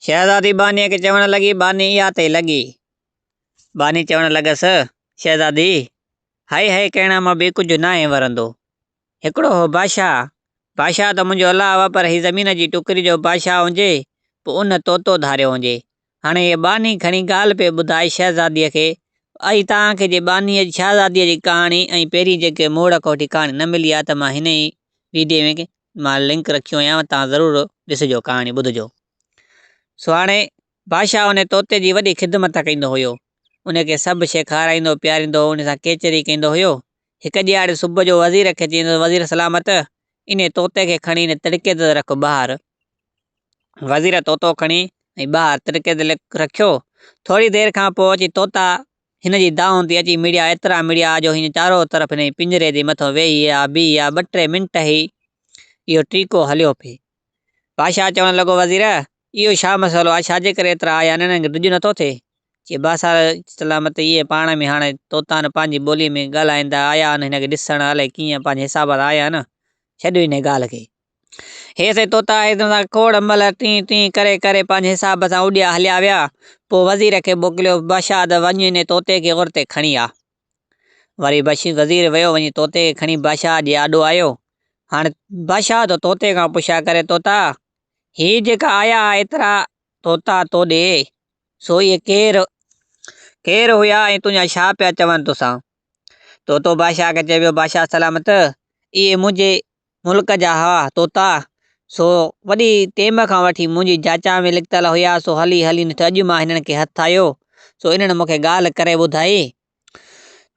شهزادي ٻانهيء کي چوڻ لڳي، ٻانهي اها اٿئي لڳي. ٻانهي چوڻ لڳس، شهزادي! هائي هائي ڪرڻ مان به ڪجهه ناهي ورندو. هڪڙو هو بادشاهه. بادشاهه ته منهنجو الله هو پر هي زمين جي ٽڪري جو بادشاهه هجي، پوء ان طوطو ڌاريو هجي. هاڻي هيء ٻانهي کڻي ڳالهه پئي ٻڌائي شهزاديء کي. ۽ توهان کي جي ٻانهيء شهزاديء جي ڪهاڻي ۽ پهرين جيڪي موڙ کان وٺي ڪهاڻي نه ملي آهي ته مان هن ئي ويڊيو ۾ مان لنڪ رکيو آهيان توهان ضرور ڏسجو ڪهاڻي ٻڌجو. سو هاڻي بادشاهه ان طوطي جي وڏي خدمت ڪندو هيو. ان کي سڀ شيء کارائيندو پياريندو هو، ان سان ڪيچري ڪندو هيو. هڪ ڏيهاڙي صبح جو وزير کي چيائين ته وزير سلامت، انهيء طوطي کي کڻي هن تڙڪي تي رک ٻاهر. وزير طوطو کڻي ۽ ٻاهر تڙڪي تي رکيو. ٿوري دير کان پوء اچي طوطا هن جي دانهن تي اچي مڙيا، ايترا مڙيا جو هن چارو طرف هن جي پڃري جي مٿان ويهي ها بيهي ها. ٻه ٽي منٽ هي اهو ٽيڪو هليو پئي. بادشاهه چوڻ لڳو، وزير! اهو ڇا مسئلو آهي، ڇا جي ڪري ايترا آيا آهن، انهن کي ڊڄ نٿو ٿئي؟ چي بادشاهه سلامت اهي پاڻ ۾ هاڻي طوطا آهن، پنهنجي ٻوليء ۾ ڳالهائين ٿا، آيا آهن هن کي ڏسڻ، الائي ڪيئن پنهنجي حساب سان آيا آهن، ڇڏ انهيء ڳالهه کي. هي سي طوطا هن سان کوڙ مهل ٽين ٽين ڪري ڪري پنهنجي حساب سان اڏيا هليا ويا. پوء وزير کي موڪليو بادشاهه ته وڃ انهيء طوطي کي غور تي کڻي آ. وري وزير ويو وڃي طوطي کي کڻي بادشاهه جي آڏو آيو. هاڻ بادشاهه ٿو طوطي کان پڇا ڪري، طوطا! هي جيڪا آيا ها ايترا طوطا تو ڏي، سو اهي ڪير ڪير هيا ۽ تنهنجا ڇا پيا چون توسان؟ طوطو بادشاهه کي چئي پيو، بادشاهه سلامت! اهي منهنجي ملڪ جا هئا طوطا، سو وڏي ٽيم کان وٺي منهنجي جاچا ۾ لڪتل هيا، سو هلي هلي نيٺ اڄ مان هنن کي هٿ آيو، سو انهن مون کي ڳالهه ڪري ٻڌائي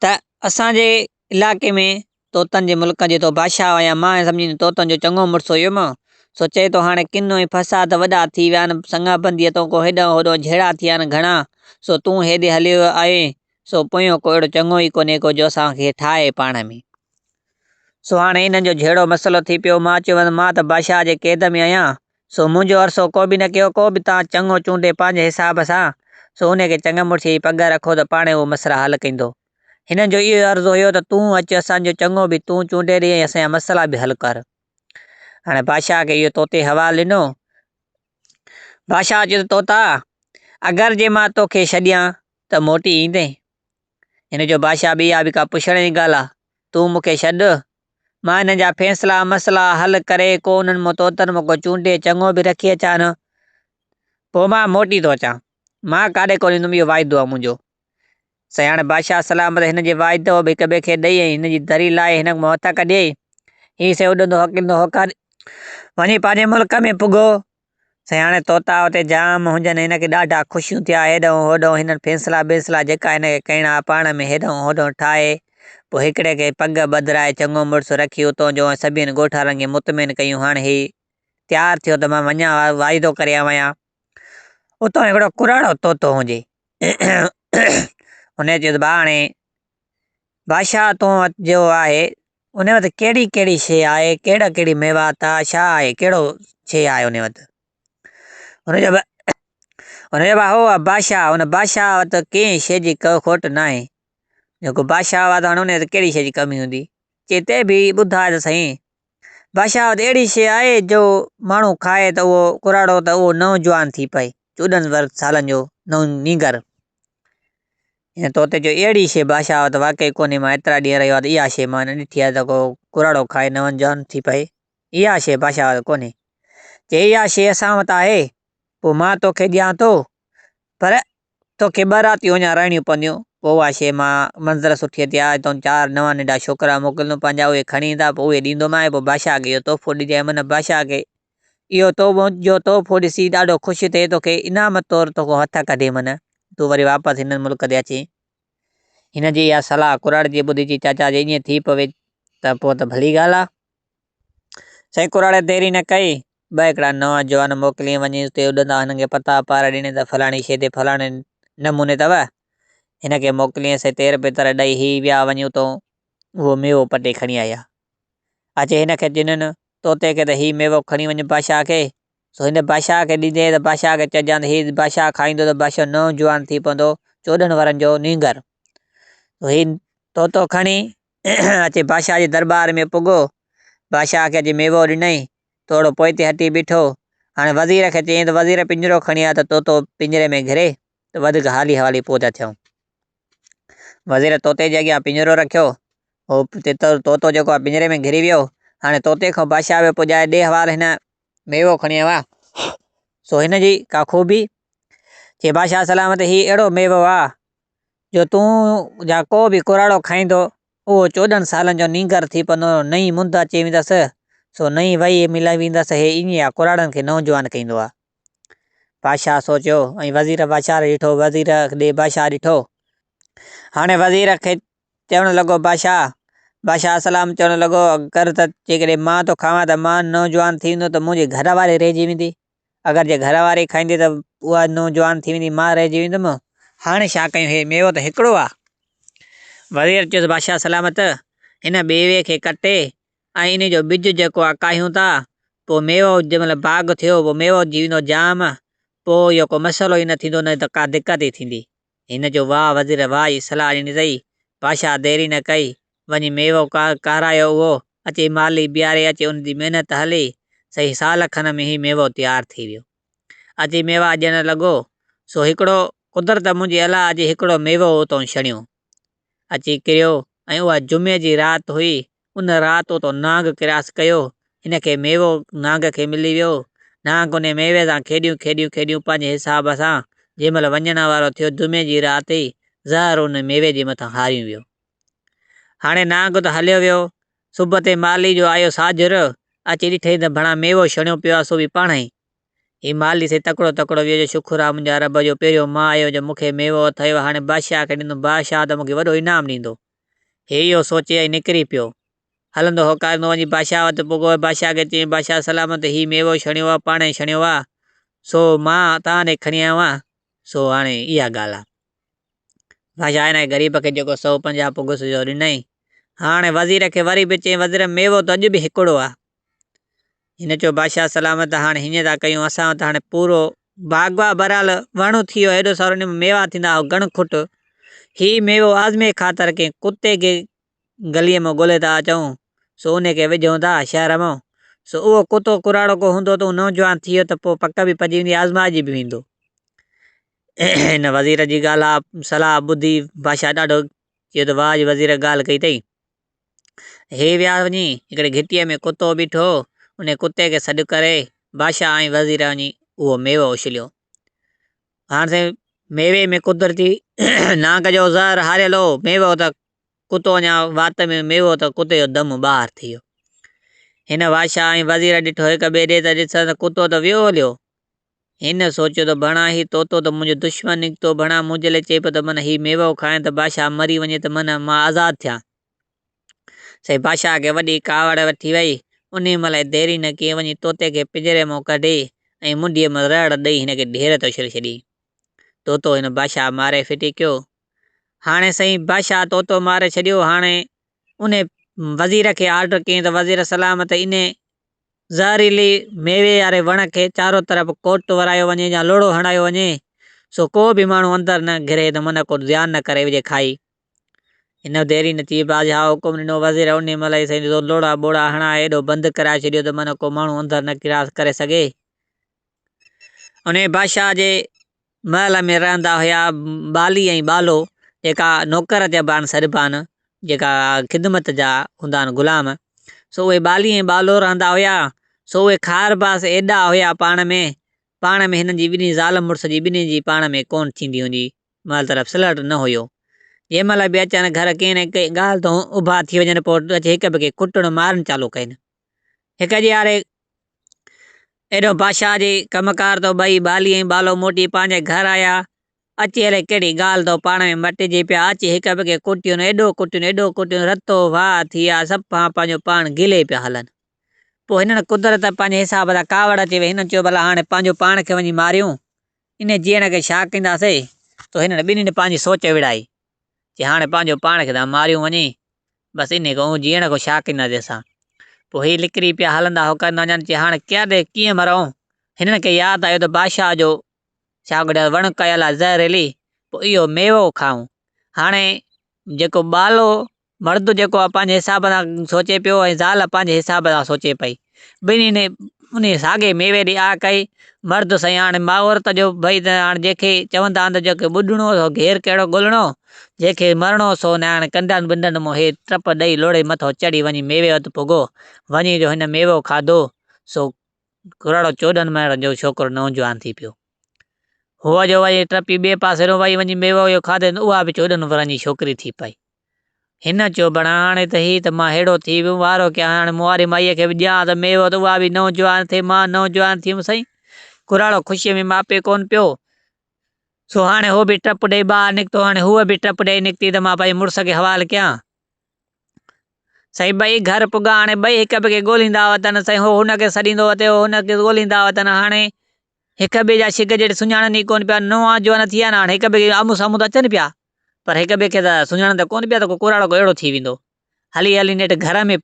ته اسان جي علائقي ۾ طوطن جي ملڪ جي تو بادشاهه آهيان، مان سمجهين طوطن جو چڱو مڙس هيم، سو چئي ٿو هاڻي ڪن ۽ فساد وڏا ٿي ويا آهن، سڱابنديء تون ڪو هيڏانهن هوڏانهن جهيڙا ٿيا آهن گهڻا، سو تون هيڏي هليو آهين، سو پويون ڪو اهڙو چڱو ئي ڪونهي ڪو جو اسان کي ٺاهي پاڻ ۾. سو هاڻي انهن جو جهيڙو مسئلو ٿي پيو. مان چيو مان ته بادشاهه جي قيد ۾ آهيان، سو منهنجو عرصو ڪو به نه ڪيو، ڪو به تان چڱو چونڊي پنهنجي حساب سان، سو انهي کي چڱي مڙسيء جي پڳ رکو ته پاڻهي اهو مسئلا حل ڪندو. هنن جو اهو عرض هيو ته تون اچ اسان جو چڱو به تون چونڊي ڏي ۽ اسان جا مسئلا به حل ڪر. هاڻي بادشاهه کي اهو طوطي حوال ڏنو. بادشاهه چيو ته طوطا! اگر جي مان توکي ڇڏيان ته موٽي ايندين؟ هن چيو بادشاهه ٻي اها به ڪا پڇڻ جي ڳالهه آ، تون مون کي ڇڏ، مان هنن جا فيصلا مسئلا حل ڪري ڪو انهن مان طوطن مان ڪو چونڊي چڱو به رکي اچان، پوء مان موٽي ٿو اچان، مان ڪاڏي ڪونه ايندم اهو واعدو آ منهنجو. سياڻ بادشاهه سلامت هن جي واعدو به هڪ ٻئي کي ڏئي ۽ هن جي دري لاهي هن مان هٿ ڪڍيائين. هي سي اڏندو هڪلندو هوڪاري وڃي پنهنجي ملڪ ۾ پڳو. سياڻي طوطا اتي جام هجن هن کي ڏاڍا خوشيون ٿيا هيڏانهن هوڏانهن هنن فيصلا بيصلا جيڪا هن کي ڪرڻا ها پاڻ ۾ هيڏانهن هوڏانهن ٺاهي پوء هڪڙي کي پڳ ٻڌرائي چڱو مڙس رکي اتون جو ۽ سڀين ڳوٺارن کي مطمئن ڪيون هاڻ هي تيار ٿيو ته مان وڃان واعدو ڪري آيان اتان هڪڙو ڪراڙو طوطو هجي هن چيو ته ڀاء هاڻي بادشاهه تون وٽ جو آهي ان وٽ ڪهڙي ڪهڙي شيء آهي ڪهڙا ڪهڙي ميوات آهي ڇا آهي ڪهڙو شيء آهي ان وٽ هن چيو هن چيو ڀاء هو بادشاهه ان بادشاهه وٽ ڪنهن شيء جي ڪو کوٽ ناهي جيڪو بادشاهه آهي ته هاڻي ان وٽ ڪهڙي شيء جي ڪمي هوندي چي تي به ٻڌاء ته سهي بادشاهه وٽ اهڙي شيء آهي جو ماڻهو کائي ته اهو ڪراڙو ته اهو نوجوان ٿي پئي 14 سالن جو نئون نينگر هن طوطي چيو، اهڙي شيء بادشاهه وٽ واقعي ڪونهي، مان ايترا ڏينهن رهيو آهيان ته اها شيء مان نه ڏٺي آهي ته ڪو ڪراڙو کائي نون جان ٿي پئي، اها شيء بادشاهه وٽ ڪونهي. چي اها شيء اسان وٽ آهي، پوء مان توکي ڏيان ٿو، پر توکي ٻه راتيون اڃا رهڻيون پونديون، پوء اها شيء مان منظر سٺيء تي آهي، تون چار نوان ننڍا ڇوڪرا موڪليندم پنهنجا، اهي کڻي ايندا، پوء اهي ڏيندومانء، پوء بادشاهه کي اهو تحفو ڏجانء، من بادشاهه کي اهو تو جو تحفو ڏسي ڏاڍو خوش ٿئي توکي انعام طور توکان هٿ ڪڍي من تون وري واپس هن ملڪ تي اچين. هن جي اها صلاح ڪراڙ جي ٻڌي چي چاچا جي ائين ٿي پوي ته پوء ته ڀلي ڳالهه آ. سائين ڪراڙي دير ئي نه ڪئي ٻه هڪڙا نوان جوان موڪلين وڃي اتي اڏندا هنن کي پتا پار ڏني ته فلاڻي شيء تي فلاڻي نموني اٿو. هن کي موڪلين سي تير پتر ڏئي هي ويا وڃي اتو اهو ميوو پٽي کڻي آيا. اچي هن کي ڏنن، طوطي کي ته هي ميوو کڻي وڃ بادشاهه کي. سو هن بادشاهه کي ڏيندين ته بادشاهه کي چئجان ته هي بادشاهه کائيندو ته بادشاهه نوجوان ٿي پوندو، 14 ورهن جو نينگر. سو هي طوطو کڻي اچي بادشاهه جي درٻار ۾ پڳو. بادشاهه کي اچي ميوو ڏنائين. ٿورو پوئتي هٽي بيٺو. هاڻي وزير کي چيائين ته وزير پڃرو کڻي آ ته طوطو پڃري ۾ گهري ته وڌيڪ حالي حوالي پوء ٿا ٿيون. وزير طوطي جي اڳيان پڃرو رکيو. هو تتر طوطو جيڪو آ پڃري ۾ گهري ويو. هاڻي طوطي کان بادشاهه به پڄائي ڏي حوال هن ميوو کڻي آيو آ سو هن جي ڪا خوبي؟ چي بادشاهه سلامت هي اهڙو ميوو آ جو تون يا ڪو به ڪراڙو کائيندو اهو 14 سالن جو نينگر ٿي پوندو، نئين مند اچي ويندس، سو نئين وهي ملي ويندس، هي ائين آ ڪراڙن کي نوجوان ڪيندو آ. بادشاهه سوچيو ۽ وزير بادشاهه ڏي ڏٺو، وزير ڏي بادشاهه ڏٺو. هاڻي وزير کي چوڻ لڳو بادشاهه، بادشاهه سلام چوڻ لڳو اگر ته جيڪڏهن مان ٿو کاوان ته مان نوجوان ٿي ويندو ته منهنجي گهر واري رهجي ويندي، اگر جي گهر واري کائيندي ته اها نوجوان ٿي ويندي مان رهجي ويندم، هاڻي ڇا ڪيون هي ميوو ته هڪڙو آ. وزير چيس بادشاهه سلامت هن ميوي کي ڪٽي ۽ انهي جو ٻج جيڪو آ ڪاهيون ٿا پوء ميوو جنهن مهل باغ ٿيو پوء ميوو جي ويندو جام پوء اهو ڪو مسئلو ئي نه ٿيندو نه ته ڪا دقت ئي ٿيندي. هن چيو واهه وزير واهه جي صلاح ڏني اٿئي. بادشاهه دير ئي نه ڪئي وڃي ميوو ڪارايو اهو اچي مالهي بيهاري اچي ان جي محنت هلي سهي سال کن ۾ هي ميوو تيار ٿي ويو. اچي ميوا ڏيڻ لڳو سو هڪڙو قدرت منهنجي الله جي هڪڙو ميوو اتون ڇڻيو. اچي ڪريو ۽ اها جمعي جي رات هئي، ان رات اتو نانگ ڪراس ڪيو، هن کي ميوو نانگ کي ملي ويو، نانگ انهي ميوي سان کيڏيون کيڏيون کيڏيون پنهنجي حساب سان، جنهن مهل وڃڻ وارو ٿيو جمعي جي رات ئي زهر ان ميوي جي مٿان هاريون ويو. هاڻي نانگ ته هليو ويو، صبح تي مالهي جو آيو ساجهر، اچي ڏٺئي ته ڀڻا ميوو ڇڻيو پيو آهي سو به پاڻهئي. هي مالهي سي تڪڙو تڪڙو ويو جو شڪر آ منهنجا رب جو پهريون مان آيو جو مون کي ميوو اٿئيو هاڻي بادشاهه کي ڏيندم بادشاهه ته مون کي وڏو انعام ڏيندو. هي اهو سوچي ۽ نڪري پيو. هلندو هوڪاريندو وڃي بادشاهه وٽ پڳو ۽ بادشاهه کي چيائين بادشاهه سلامت هي ميوو ڇڻيو آ پاڻهي ڇڻيو آ سو مان توهان ڏي کڻي آيو آهيان سو هاڻي اها ڳالهه آ. بادشاهه هن غريب کي جيڪو 150 پڳس جو ڏنائين. هاڻي وزير کي وري به چيائين وزير ميوو ته اڄ به هڪڙو آ. هن چيو بادشاهه سلامت هاڻي هيئن ٿا ڪيون اسان وٽ هاڻي پورو باغ آ بهرحال وڻ ٿي ويو هيڏو سارو ان ۾ ميوا ٿيندا هئا گهڻ کٽ هي ميوو آزمي خاطر ڪنهن ڪتي کي گليء مان ڳولي ٿا اچون سو ان کي وجهون ٿا شهر مان سو اهو ڪتو ڪراڙو ڪو هوندو ته اهو نوجوان ٿي ويو ته پوء پڪ به پئجي ويندي آزمائجي به ويندو هن وزير جي ڳالهه صلاح ٻڌي بادشاهه ڏاڍو چيو ته واهه جي وزير ڳالهه ڪئي اٿئي هي ويا وڃي هڪڙي گهٽيء ۾ ڪتو بيٺو هو، انهي ڪتي کي سڏ ڪري بادشاهه ۽ وزير وڃي اهو ميوو اڇليو. هاڻ سائين ميوي ۾ قدرتي نانگ جو زهر هاريل هو، ميوو ته ڪتو اڃا وات ۾ ميوو ته ڪتي جو دم ٻاهر ٿي ويو. هن بادشاهه ۽ وزير ڏٺو هڪ ٻئي ڏي ته ڏسن ته ڪتو ته ويو هليو. هن سوچيو ته ڀڻا هي طوطو ته منهنجو دشمن نڪتو، ڀڻا منهنجي لاء چئي پيو ته من هي ميوو کائين ته بادشاهه مري وڃي ته من مان آزاد ٿيان. سائين بادشاهه کي وڏي ڪاوڙ وٺي وئي. انهيء مهل ئي دير ئي نه ڪئي وڃي طوطي کي پڃري مان ڪڍي ۽ منڍيء مان رهڙ ڏئي هن کي ڍير تي اڇلي ڇڏيائين. طوطو هن بادشاهه ماري ڦٽي ڪيو. هاڻي سائين بادشاهه طوطو ماري ڇڏيو. هاڻي انهي وزير کي آرڊر ڪيائين ته وزير سلامت انهي زهريلي ميوي واري وڻ کي چارو طرف ڪوٽ ورايو وڃي يا لوڙهو هڻايو وڃي سو ڪو به ماڻهو اندر نه گهري ته من ڪو زيان نه ڪري وجهي کائي. هن دير ئي نه ٿي بادشاهه حڪم ڏنو وزير انهي مهل ئي سائين لوڙها ٻوڙها هڻائي ايڏو بند ڪرائي ڇڏيو ته من ڪو ماڻهو اندر نه ڪراس ڪري سگهي. انهي بادشاهه جي محل ۾ رهندا هيا ٻالي ۽ ٻالو جيڪا نوڪر چئبا آهن سڏبا آهن جيڪا خدمت جا هوندا آهن غلام سو اهي ٻالي ۽ ٻالو رهندا هيا سو اهي خار باس ايڏا هيا پاڻ ۾ پاڻ ۾ هنن جي ٻنهي زال مڙس جي ٻنهي جي پاڻ ۾ ڪونه ٿيندي هوندي مهل طرف سلهٽ نه هيو جنهن مهل به اچن گهر ڪنهن نه ڪنهن ڳالهه تان اڀا ٿي وڃن پوء اچي هڪ ٻئي کي ڪٽڻ مارڻ چالو ڪين هڪ ڏيهاڙي ايڏو بادشاهه جي ڪم ڪار تو ٻئي ٻالي ۽ ٻالو موٽي پنهنجي گهر آيا. اچي الائي ڪهڙي ڳالهه تو پاڻ ۾ مٽجي پيا. اچي هڪ ٻئي کي ڪٽيون، ايڏو ڪٽيون، ايڏو ڪٽيون، رتو واهه ٿي ويا، صفا پنهنجو پاڻ گهلي پيا هلن. پوء هنن قدرت پنهنجي حساب سان ڪاوڙ اچي وئي. هنن چيو ڀلا هاڻي پنهنجو پاڻ کي وڃي ماريون، انهي جيئڻ کي ڇا ڪنداسي؟ سو هنن ٻنهين پنهنجي سوچ وڙهائي. چي هاڻي پنهنجو پاڻ کي ٿا ماريون وڃي، بس انهي کان جيئڻ کان ڇا ڪنداسين اسان. پوء هي لڪري پيا هلندا هوڪرندا وڃن، چي هاڻي ڪيڏي ڪيئن مرون. هنن کي ياد آيو ته بادشاهه جو ڇا ڳڙيل وڻ ڪيل آهي زهريلي، پوء اهو ميوو کائون. هاڻي جيڪو ٻالو مرد جيڪو آهي پنهنجي حساب سان سوچي پيو ۽ زال پنهنجي حساب سان سوچي پئي. ٻنهي انهي ساڳئي ميوي ڏي آ ڪئي. مرد سائين هاڻي عورت جو ڀئي ته هاڻي جنهن کي چوندا آهن ته جيڪي ٻڏڻو سو گهير ڪهڙو ڳولڻو، جنهن کي مرڻو سو نه هاڻي ڪنڊن ٻنڊن مون هي ٽپ ڏئي لوڙهي مٿو چڙهي وڃي ميوي وٽ پڳو. وڃي جو هن ميوو کاڌو سو ڪراڙو 14 مهينن جو ڇوڪرو نوجوان ٿي پيو. هوء جو وري ٽپي ٻئي پاسي ڏانهن وئي وڃي ميوو اهو کاڌائين ته اها به 14 ورهين جي ڇوڪري ٿي پئي. هن چيو بڻا هاڻي ته هي ته مان ههڙو ٿي ويم وارو ڪيان هاڻي مون واري مائيء کي به ڏيان ته ميوو ته اها به نوجوان ٿئي مان نوجوان ٿيم سائين. ڪراڙو خوشيء ۾ ماپي ڪونه پيو. سو هاڻي هو به ٽپ ڏئي ٻاهر نڪتو. هاڻي هوء به ٽپ ڏئي نڪتي ته مان پنهنجي مڙس کي حوالي ڪيان. سائين ٻئي گهر پڳا هاڻي ٻئي هڪ ٻئي کي ڳوليندا وتن سائين هو هن کي سڏيندو وتي هو هن کي ڳوليندا وتن هاڻي هڪ ٻئي جا شڪ جهڙي سڃاڻن ئي ڪونه پيا نوان جوان ٿي ويا نه هاڻي هڪ ٻئي کي آمهون سامهون ته اچن پيا پر هڪ ٻئي کي ته سڃاڻن ته ڪونه پيا ته ڪو ڪراڙو ڪو اهڙو ٿي ويندو هلي هلي نيٺ گهر ۾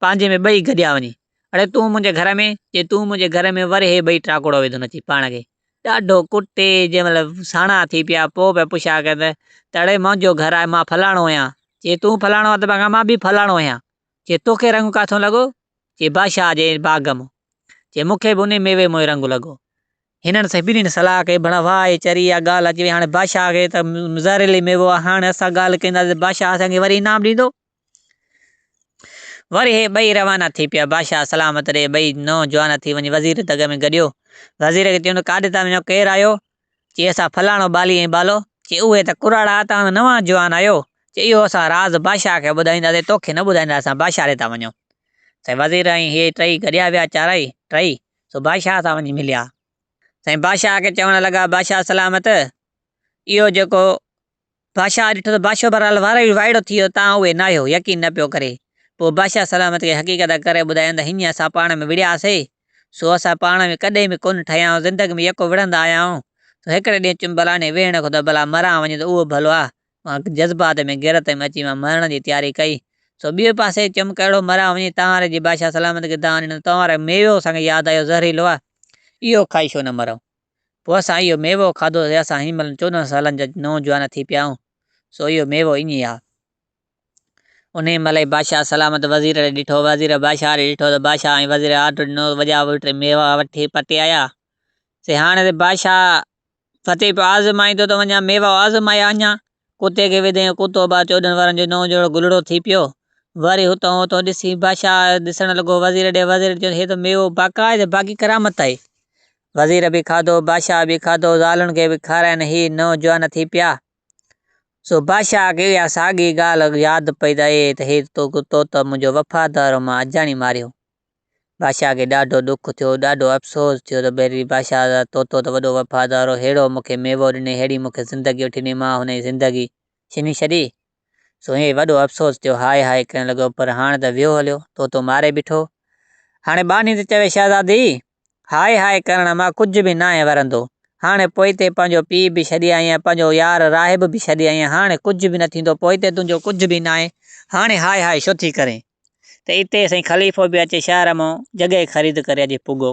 پنهنجي ۾ ٻئي گڏيا وڃي اڙي تون منهنجي گهر ۾ چي تون منهنجي گهر ۾ وري هي ٻئي ٽاڪوڙو وڌو نچي پاڻ کي ڏاڍو ڪٽي جنهن مهل ساڻا ٿي پيا پوء پيا پڇا ڪن ته اڙي منهنجو گهر آهي مان فلاڻو آهيان چي تون فلاڻو آهين ته مان به فلاڻو آهيان چي توکي رنگ ڪاٿون لڳو چي بادشاهه جي باغ مان چي مون کي به انهي ميوي مان ئي رنگ لڳو هنن سڀني صلاح ڪئي ڀڻا واهه هي چري اها ڳالهه اچي وئي هاڻي بادشاهه کي ته زهريلي ميوو آهي هاڻي اسان ڳالهه ڪنداسين ته بادشاهه اسان کي وري انعام ڏيندو وري هي ٻئي روانا ٿي پيا. بادشاهه سلامت ڏي ٻئي نوجوان ٿي وڃي وزير دڳ ۾ گڏيو. وزير کي چيائون ته ڪاڏي ٿا وڃو ڪير آهيو؟ چي اسان فلاڻو ٻالي ۽ ٻالو. چي اهي ته ڪراڙا توهان ته نوان جوان آهيو. چي اهو اسان راز بادشاهه کي ٻڌائينداسين توکي نه ٻڌائينداسين اسان بادشاهه ڏي ٿا وڃون. سائين وزير ۽ هي ٽئي گڏيا ويا چارئي ٽئي سو بادشاهه سان وڃي مليا. سائين بادشاهه کي چوڻ لڳا بادشاهه سلامت اهو جيڪو بادشاهه ڏٺو ته بادشاهه بهرحال وارو ئي وائڙو ٿي ويو، تان اهي ناهيو، يقين نه پيو ڪري. پوء بادشاهه سلامت کي حقيقت ڪري ٻڌايائين ته هينئن اسان پاڻ ۾ وڙهياسي، سو اسان پاڻ ۾ ڪڏهن به ڪونه ٺهيا آهيون، زندگي ۾ يڪو وڙهندا آيا آهيون، سو هڪڙي ڏينهن چيم ڀلا انهيء ويهڻ کان ته ڀلا مران وڃي ته اهو ڀلو آ. مان جذبات ۾ غيرت ۾ اچي مان مرڻ جي تياري ڪئي، سو ٻئي پاسي چيم ڪهڙو مران وڃي، تان واري جي بادشاهه سلامت کي دانهن ڏنو، تان وارو ميوو اسان کي ياد آيو زهريلو آ، اهو کائي ڇو نه مرون. پوء اسان اهو ميوو کاڌو ته اسان هن مهل 14 سالن جا نوجوان ٿي پيا آهيون، سو اهو ميوو ائين ئي آهي. انهيء مهل ئي بادشاهه سلامت وزير ڏي ڏٺو. وزير بادشاهه ڏي ڏٺو ته بادشاهه ۽ وزير آرڊر ڏنو ته وڄا وٽ ميوا وٺي پٽي آيا. سي هاڻي ته بادشاهه فتح پيو آزمائيندو ته وڃان ميوا آزمايا اڃا. ڪتي کي وڌائين، ڪتو به 14 ورهن جو نئون جوڙو گلڙو ٿي پيو. وري هتان هتان ڏسي بادشاهه ڏسڻ لڳو وزير ڏي. وزير چيو هي ته ميوو باقاعده باقي ڪرامت آهي. وزير به کاڌو، بادشاهه به کاڌو، زالن کي به کاراين، هي نوجوان ٿي پيا. سو بادشاهه کي اها ساڳي ڳالهه ياد پئي ته اي ته هي تو ته منهنجو وفادار هو، مان اجاڻي ماريو. بادشاهه کي ڏاڍو ڏک ٿيو، ڏاڍو افسوس ٿيو ته ڀيري بادشاهه طوطو ته وڏو وفادار هو، ههڙو مون کي ميوو ڏني، ههڙي مون کي زندگي وٺي ڏني، مان هن جي زندگي ڇني ڇڏي. سو ائين وڏو افسوس ٿيو، هاء هاء ڪرڻ لڳو، پر هاڻ ته ويو هليو، طوطو ماري بيٺو. هاڻي ٻانهي ٿي چوي، شهزادي! هاء هاء ڪرڻ مان ڪجهه به ناهي ورندو. هاڻي پوئتي پنهنجو پيء به ڇڏي آئي آهيان، پنهنجو يار راهب به ڇڏي آئي آهيان، هاڻي ڪجهه به نه ٿيندو، پوئتي تنهنجو ڪجهه به ناهي، هاڻي هاء هاء ڇو ٿي ڪرين؟ ته اتي سائين خليفو به اچي شهر مان جڳهه خريد ڪري اچي پڳو.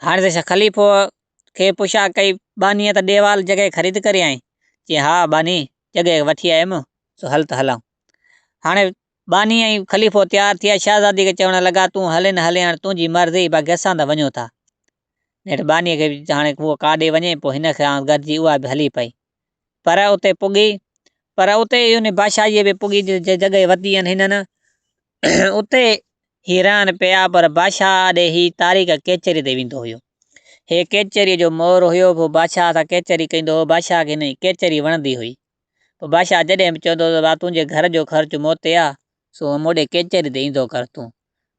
هاڻي ته خليفو کي پڇا ڪئي ٻانهيء ته ڏيوال جڳهه خريد ڪري آئين؟ چيائين ها ٻانهي جڳهه وٺي آيم، سو هل ته هلان. هاڻي ٻانهي ۽ خليفو تيار ٿيا، شهزادي کي چوڻ لڳا تون هلين نه هلين هاڻي تنهنجي مرضي باقي اسان ته وڃون ٿا. نيٺ ٻانهيء کي هاڻي هوء ڪاڏي وڃي پوء هن کان گڏجي اها به هلي پئي. پر اتي پڳي، پر اتي ان بادشاهيء به پڳي جنهن جڳهه ورتي آهن هنن، اتي هي رهن پيا، پر بادشاهه ڏي هي تاريخ ڪيچري تي ويندو هيو. هي ڪيچريء جو مور هيو، پوء بادشاهه سان ڪيچري ڪندو هو، بادشاهه کي هن جي ڪيچري وڻندي هئي. پوء بادشاهه جڏهن به چوندو هو ته ڀاء تنهنجي گهر جو خرچ مون تي آ، سو مون ڏي ڪيچري تي ايندو ڪر تون.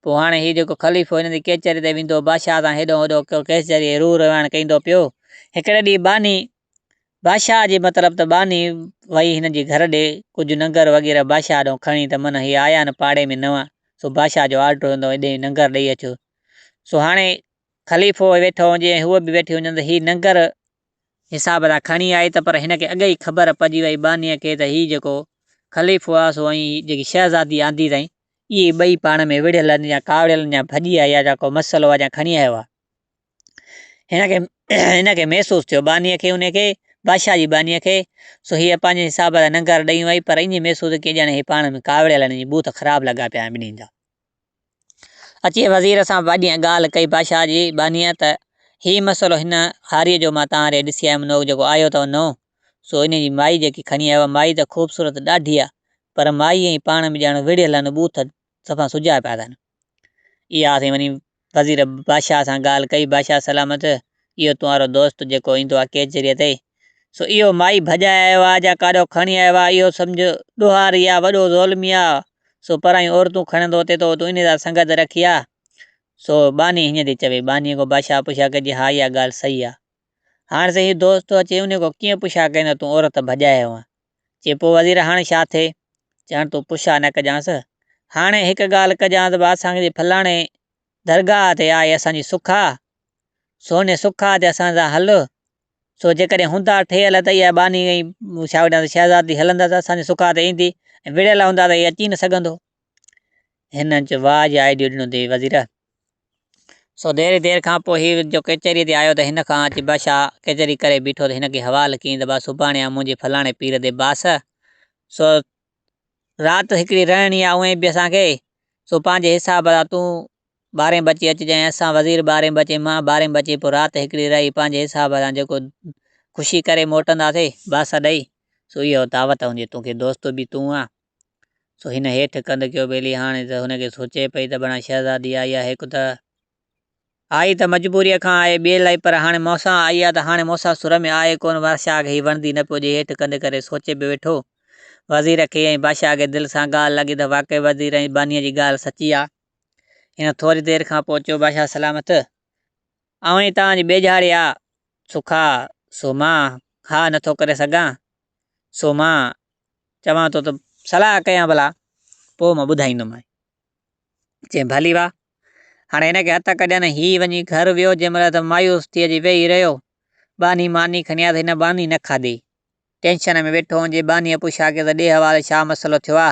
پوء هاڻي هي جيڪو خليفو هن جي ڪيچري تي ويندو هو، بادشاهه سان هيڏو هوڏو ڪيچريء جي روح رهاڻ ڪندو پيو. هڪڙي ڏينهن ٻانهي بادشاهه جي مطلب ته ٻانهي وئي هن جي گهر ڏي ڪجهه ننگر وغيره بادشاهه ڏانهن کڻي ته من هي آيا آهن پاڙي ۾ نوان سو بادشاهه جو آرڊر هوندو هيڏي ننگر ڏئي اچو سو هاڻي خليفو ويٺو هجي ۽ هوء به ويٺي هجن ته هي ننگر حساب سان کڻي آئي ته پر هن کي اڳ ئي خبر پئجي وئي ٻانهيء کي ته هي جيڪو خليفو آهي سو ۽ جيڪي شهزادي آندي اٿائين اهي ٻئي پاڻ ۾ وڙهيل آهن يا ڪاوڙيل آهن يا ڀڄي آئي آهي يا ڪو مسئلو آهي يا کڻي آيو آهي. هن کي هن کي محسوس ٿيو ٻانهيء کي ان کي بادشاهه جي ٻانهيء کي سو هيء پنهنجي حساب سان ننگر ڏئي وئي پر ائين محسوس ڪيئن ڄڻ هي پاڻ ۾ ڪاوڙيل آهن ۽ ٻوٿ خراب لڳا پيا آهن ٻنهي جا. اچي وزير سان ٻانهيء ڳالهه ڪئي بادشاهه جي ٻانهيء ته هي مسئلو هن هاريء جو مان توهان ڏي ڏسي آيم نو جيڪو آيو اٿو نئون سو انهيء جي مائي جيڪي کڻي آيو آهي مائي ته خوبصورت ڏاڍي آهي پر مائي ۽ پاڻ ۾ ڄڻ وڙهيل آهن ٻوٿ صفا سجا پيا اٿن. اها سائين وڃي وزير بادشاهه سان ڳالهه ڪئي، بادشاهه سلامت اهو تنهارو دوست جيڪو ايندو آهي ڪيچريء تي، سو اهو مائي ڀڄائي آيو آهي جا ڪاڏو کڻي آيو آهي، اهو سمجهه ڏوهاري آهي، وڏو ظولمي آهي، سو پرايون عورتون کڻندو اٿي ٿو، تون انهيء سان سنگت رکي آهي. سو ٻانهي هيئن ٿي چوي. ٻانهيء کان بادشاهه پڇا ڪئي، جي ها اها ڳالهه صحيح آهي. هاڻ سائين هي دوست ٿو اچي انهيء کان ڪيئن پڇا ڪئين ته تون عورت ڀڄائي آيو آهين؟ چي پوء وزير هاڻي ڇا ٿئي؟ چي هاڻ تون پڇا نه ڪجانس. هاڻي هڪ ڳالهه ڪجانس به اسان جي فلاڻي درگاهه تي آهي اسان جي سکا، سو انهي سکا تي اسان سان هل، سو جيڪڏهن هوندا ٺهيل ته اها ٻانهي ۽ ڇا وٺانس شهزادي هلندس اسان جي سکا تي ايندي ۽ وڙهيل هوندا ته هي اچي نه سگهندو. هن چيو واهه جي آئيڊيو ڏنو اٿئي وزير. سو دير ئي دير کان پوء هي جو ڪچهريء تي آيو ته هن کان اچي بادشاهه ڪچهري ڪري بيٺو ته هن کي حوال ڪيائين ته با سڀاڻي آ منهنجي فلاڻي پير تي باس، سو رات هڪڙي رهڻي آ اونئين به اسان کي، سو پنهنجي حساب سان تون ٻارهين بجي اچجانء اسان وزير ٻارهين بجي مان ٻارهين بجي پوء رات هڪڙي رهي پنهنجي حساب سان جيڪو خوشي ڪري موٽنداسي باس ڏئي، سو اهو دعوت هوندي توکي دوست به تون آن. سو هن هيٺ ڪنڌ ڪيو ٻيلي هاڻي ته هن کي سوچي پئي ته بڻا شهزادي آئي آهي هڪ ته آئي ته مجبوريء کان آئي ٻئي لاء پر هاڻي مونسان آئي آهي ته هاڻي مونسان سر ۾ آئي ڪونه بادشاهه کي هي وڻندي نه پيو ڏي هيٺ ڪنڌ ڪري سوچي به ويٺو. وزير کي ۽ بادشاهه کي دل سان ڳالهه لڳي ته واقعي وزير ۽ ٻانهيء جي ڳالهه سچي آ. هن ٿوري دير کان پوء چيو بادشاهه سلامت! اوهين توهان جي ٻيجهاڙي آ سکا سو مان ها نٿو ڪري سگهان سو مان چوان ٿو ته صلاح ڪيان ڀلا پوء مان ٻڌائيندومانء. چيائين ڀلي وا. هاڻي هن کي هٿ ڪڍين. هي وڃي گهر ويو. جنهن مهل ته مايوس ٿي اچي ويهي رهيو. ٻانهي ماني کڻي آيس. هن ٻانهي نه کاڌي. ٽينشن ۾ ويٺو هجي. ٻانهيء پڇا ڪيس ته ڏي حوال ڇا مسئلو ٿيو آ؟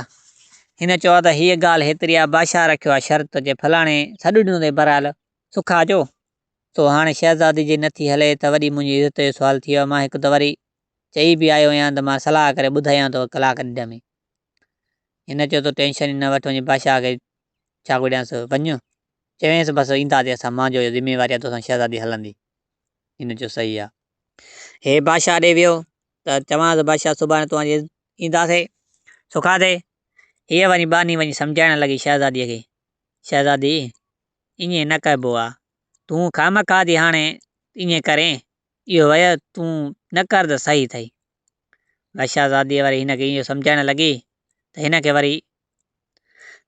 هن چيو ته هيء ڳالهه هيتري آ. بادشاهه رکيو آ شرط جي فلاڻي سڏ ڏنو اٿئي بهرحال سکا جو. سو هاڻي شهزادي جي نٿي هلي ته وڏي منهنجي عزت جو سوال ٿي ويو آ. مان هڪ ته وري چئي به آيو آهيان ته مان صلاح ڪري ٻڌايان ٿو ڪلاڪ ڏيڍ ۾. هن چيو تون ٽينشن ئي نه وٺ وڃي بادشاهه کي ڇا ڪڍيانس وڃ چوينس بس اينداسين اسان مانجو اهو ذميواري آهي توسان شهزادي هلندي. هن چيو صحيح آهي. هي بادشاهه ڏي ويو ته چوانس بادشاهه سڀاڻي توهان جي اينداسين سکاسين. هيء وڃي ٻانهي وڃي سمجهائڻ لڳي شهزاديء کي شهزادي ائين نه ڪبو آهي تون خامخواه ٿي هاڻي ائين ڪرين اهو ويو تون نه ڪر ته صحيح اٿئي. بادشاهزاديء وري هن کي اهو سمجهائڻ لڳي ته هن کي وري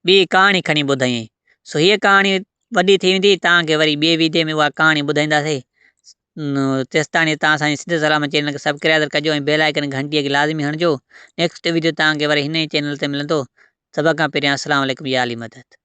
ٻي ڪهاڻي کڻي ٻڌايائين. سو هيء ڪهاڻي وڏي ٿي ويندي، توهان کي وري ٻئي ويڊيو ۾ اها ڪهاڻي ٻڌائينداسين. تيستاڻي توهان اسان جي سنڌ سلامت چينل کي سبڪرائيب ڪجو ۽ بيل آئيڪن گهنٽيء کي لازمي هڻجو. نيڪسٽ ويڊيو توهان کي وري هن ئي چينل تي ملندو. سڀ کان پهريان السلام عليڪم يا علي مدد.